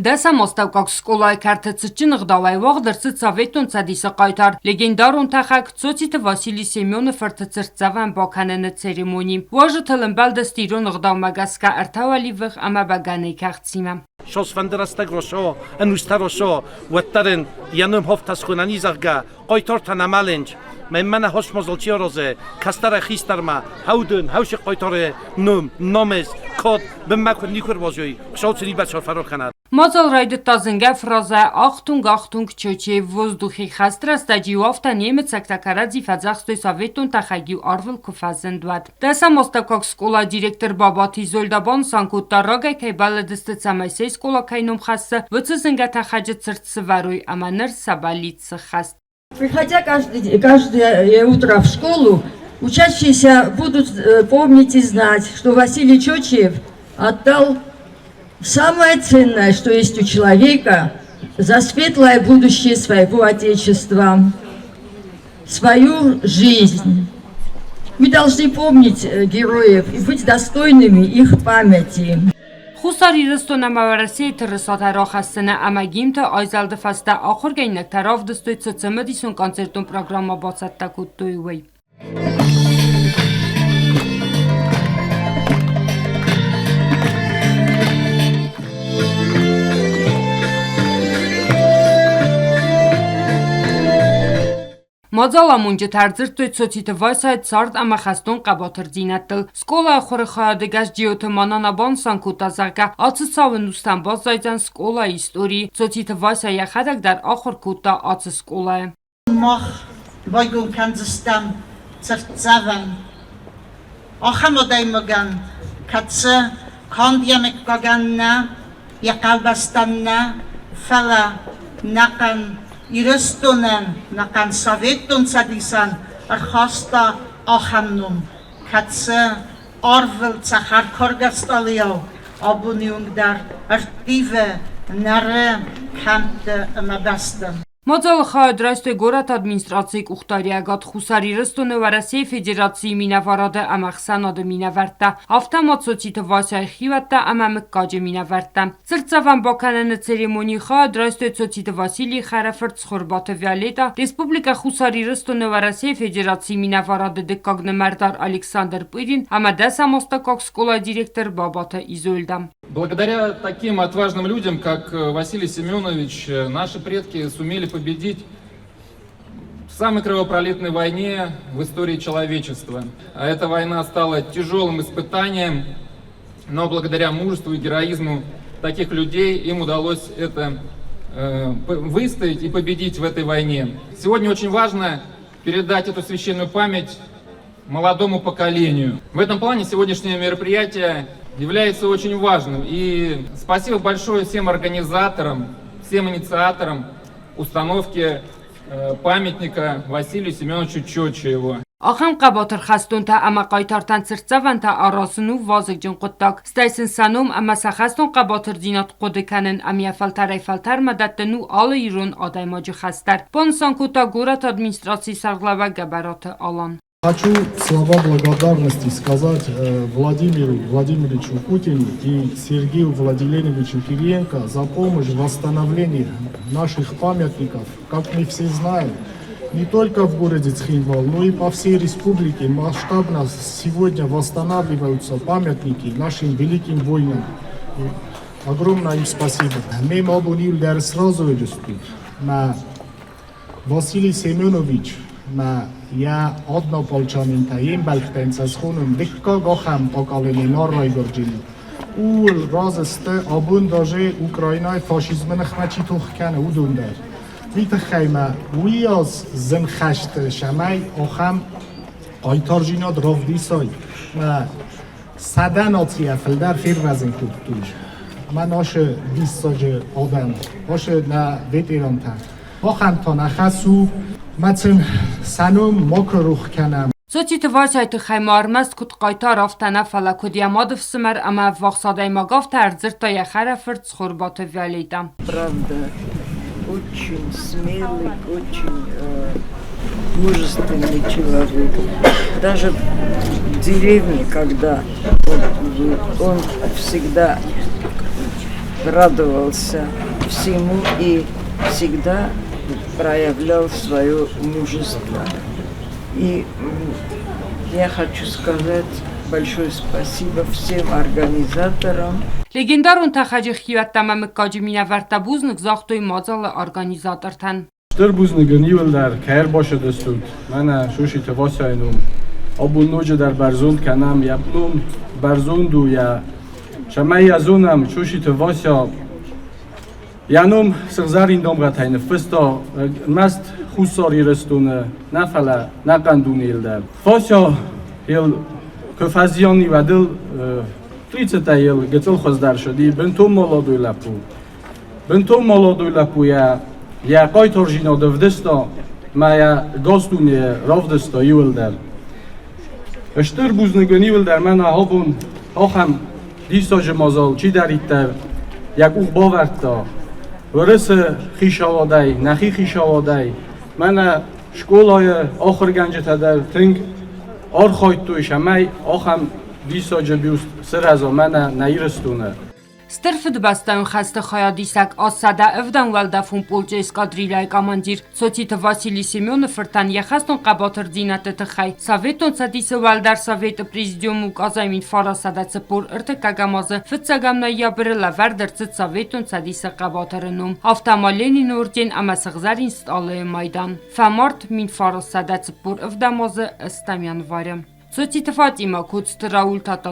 Дӕсӕм астӕуккаг скъолайы кӕрты цытджын ӕгъдауӕй уагъд ӕрцыд Советон Цӕдисы хъайтар, легендарон тӕхӕг Цоциты Василий Семены фырты цыртдзӕвӕн бакӕныны церемони. Уазджытыл ӕмбӕлдысты ирон ӕгъдаумӕ гӕсгӕ ӕртӕ уӕливых ӕмӕ бӕгӕныйы кӕхцимӕ. Сосфӕнды рӕстӕг росо, ӕнустӕ росо, уӕддӕр ын йӕ ном хофтӕсхуынӕни, зӕгъгӕ, хъайтартӕ нӕ мӕлынч. Мӕнмӕ нӕ хосмозыл чи аразы, кӕстӕрӕй хистӕрмӕ, хӕудын, хӕуси хъайтары ном, намыс, кад бынмӕ куыд никуы ӕрбазой, Хуыцау цы нибӕрц фӕрох кӕнӕд. Мадзал райдыдта зынгӕ фразӕ «Ахтунг, Ахтунг, Чочей в воздухе». Хӕсты рӕстӕджы-иу афтӕ немыцӕгтӕ кӕрӕдзи фӕдзӕхстой советон тӕхӕг-иу арвыл куы фӕзынд, уӕд. Дӕсӕм астӕуккаг скъолайы директор Бабаты Изольда банысан кодта, рагӕй кӕй бӕллыдысты, цӕмӕй се скъола кӕй ном хӕссы, уыцы зынгӕ тӕхӕджы цырт сывӕрой ӕмӕ ныр сӕ бӕллиц сыххӕст. Приходя каждое утро в школу, учащиеся будут помнить и знать, что Василий Чочиев отдал самое ценное, что есть у человека, за светлое будущее своего Отечества, свою жизнь. Мы должны помнить героев и быть достойными их памяти. Хуссар Ирыстон ӕмӕ Уӕрӕсейы тырысатӕ рахӕссыны ӕмӕ гимнты айзӕлды фӕстӕ ахуыргӕнинӕгтӕ равдыстой цы цымыдисон концертон программӕ бацӕттӕ кодтой, уый. Мадзаламонджытӕ ӕрдзырдтой Цоциты Васяйы цард ӕмӕ хӕстон хъӕбатырдзинӕдтыл. Скъолайы ахуыры хайады гӕс Джиоты Манана банысан кодта, зӕгъгӕ, ацы цауы нустӕм баззайдзӕн скъолайы историйы. Цоциты Вася йӕхӕдӕг дӕр ахуыр кодта ацы скъолайы. Мах байгом кӕндзыстӕм цыртдзӕвӕн ахӕм адӕймагӕн, кӕцы канд йӕ мыггагӕн нӕ, йӕ хъӕубӕстӕн нӕ, фӕлӕ нӕхъӕн Ирыстонӕн, нӕхъӕн Советон Цӕдисӕн ӕрхаста ахӕм ном, кӕцы арвыл цӕхӕркаргӕ стъалыйау абоны онг дӕр ӕрттивы, нӕры кӕмтты ӕмӕ бӕсты. Мадзалы хайад райстой горӕты администрацийы къухдариӕгад Хуссар Ирыстоны Уӕрӕсейы Федерацийы минӕварады ӕмӕ ӕхсӕнады минӕвӕрттӕ, афтӕ ма Цоциты Васяйы хиуӕттӕ ӕмӕ мыггаджы минӕвӕрттӕ. Цыртдзӕвӕн бакӕныны церемонийы хайад райстой Цоциты Василийы хӕрӕфырт Цхуырбаты Виолетӕ, Республикӕ Хуссар Ирыстоны Уӕрӕсейы Федерацийы минӕварады дыккаг нымӕрдар Александр Пырин ӕмӕ дӕсӕм астӕуккаг скъолайы директор Бабаты Изольдӕ. Благодаря таким отважным людям, как Василий Семенович, наши предки сумели победить в самой кровопролитной войне в истории человечества. Эта война стала тяжелым испытанием, но благодаря мужеству и героизму таких людей им удалось это выстоять и победить в этой войне. Сегодня очень важно передать эту священную память молодому поколению. В этом плане сегодняшнее мероприятие является очень важным. И спасибо большое всем организаторам, всем инициаторам установки памятника Василию Семеновичу Чочиеву. Ахӕм хъӕбатыр хӕстонтӕ ӕмӕ хъайтартӕн цыртдзӕвӕнтӕ аразын у вазыгджын хъуыддаг. Стӕй сын сӕ ном ӕмӕ сӕ хӕстон хъӕбатырдзинад хъуыды кӕнын ӕмӕ йӕ фӕлтӕрӕй-фӕлтӕрмӕ дӕттын у алы ирон адӕймаджы хӕс дӕр, банысан кодта горӕты администрацийы сӕргълӕууӕг Гӕбӕраты Алан. Хочу слова благодарности сказать Владимиру Владимировичу Путину и Сергею Владимировичу Кириенко за помощь в восстановлении наших памятников. Как мы все знаем, не только в городе Цхинвал, но и по всей республике масштабно сегодня восстанавливаются памятники нашим великим воинам. Огромное им спасибо. Мем абонил дӕр сразу мӕ Василий Семенович мӕ йӕ однополчанинтӕ йе мбӕлттӕн сӕ схонын дыккаг ахӕм поколени нал райгуырди. Ууыл разы сты абон даже Украинӕйы фашизмы ныхмӕ чи тох кӕны, уыдон дӕр. Уый тыххӕй мӕ уыйас зын хӕсты цӕмӕй ахӕм хъайтардзинад равдисай мӕ сӕдӕ нацийӕ фылдӕр фервӕзын кодтой. Мӕ нашы диссаджы адӕм, нашы нӕ ветерантӕ. Ахӕм та нӕ хӕс у, мӕ сын сӕ ном макуы рух кӕнӕм. Цоциты Васяйы тыххӕй ма ӕрмӕст куыд хъайтар, афтӕ нӕ, фӕлӕ куыд йӕ мады фсымӕр ӕмӕ ӕввахс адӕймаг, афтӕ ӕрдзырдта йӕ хӕрӕфырт Цхуырбаты Виолетӕ. Правда, очень смелый, очень мужественный человек. Даже в деревне, когда вот, он всегда Радовался всему и всегда проявлял свое мужество. И я хочу сказать большое спасибо всем организаторам. Легендарон тӕхӕджы хиуӕттӕ ӕмӕ мыггаджы минӕвӕрттӕ бузныг загътой мадзалы организатортӕн. Стыр бузныг ын иуылдӕр, кӕй ӕрбацыдыстут, мӕнӕ Суситы Васяйы ном. Абон ноджыдӕр бӕрзонд кӕнӕм йӕ ном, бӕрзонд у йӕ, цӕмӕй йӕ зонӕм, Суситы Вася йӕ ном сыгъзӕрин дамгъӕтӕй ныффыста ӕрмӕст Хуссар Ирыстоны нӕ, фӕлӕ ӕнӕхъӕн дунейыл дӕр. Вася йыл куы фӕзиан и, уӕд ыл тридцатӕй йыл гыццыл хуыздӕр сыди, бынтон молодой лӕппу. Бынтон молодой лӕппуйӕ йӕ хъайтардзинад ӕвдыста мӕ йӕ гос-дуне равдыста иуылдӕр. Стыр бузныг ын иуылдӕр мӕнӕ абон ахӕм диссаджы мадзал чидӕриддӕр йӕ къух бавӕрдта Уырысы хицауадӕй, нӕхи хицауадӕй, мӕнӕ скъолайы ахуыргӕнджытӕ дӕр тынг архайдтой, цӕмӕй ахӕм диссаджы бюст сырӕза мӕнӕ нӕ Ирыстоны. Стыр Фыдыбӕстӕйон хӕсты хайадисӕг 107 уӕлдӕфон полчъы эскадрильяйы командир Цоциты Василий Семены фыртӕн йӕ хӕстон хъӕбатырдзинӕдты тыххӕй Советон Цӕдисы Уӕлдӕр Советы Президиумы указӕй 1943 азы фыццӕгӕм ноябры лӕвӕрд ӕрцыд Советон Цӕдисы хъӕбатыры ном, афтӕ ма Ленины орден ӕмӕ Сыгъзӕрин стъалыйы майдан. Фӕмард 1947 азы 8 январы. Цоциты Фатимӕ, Коцты Рауль, Тата.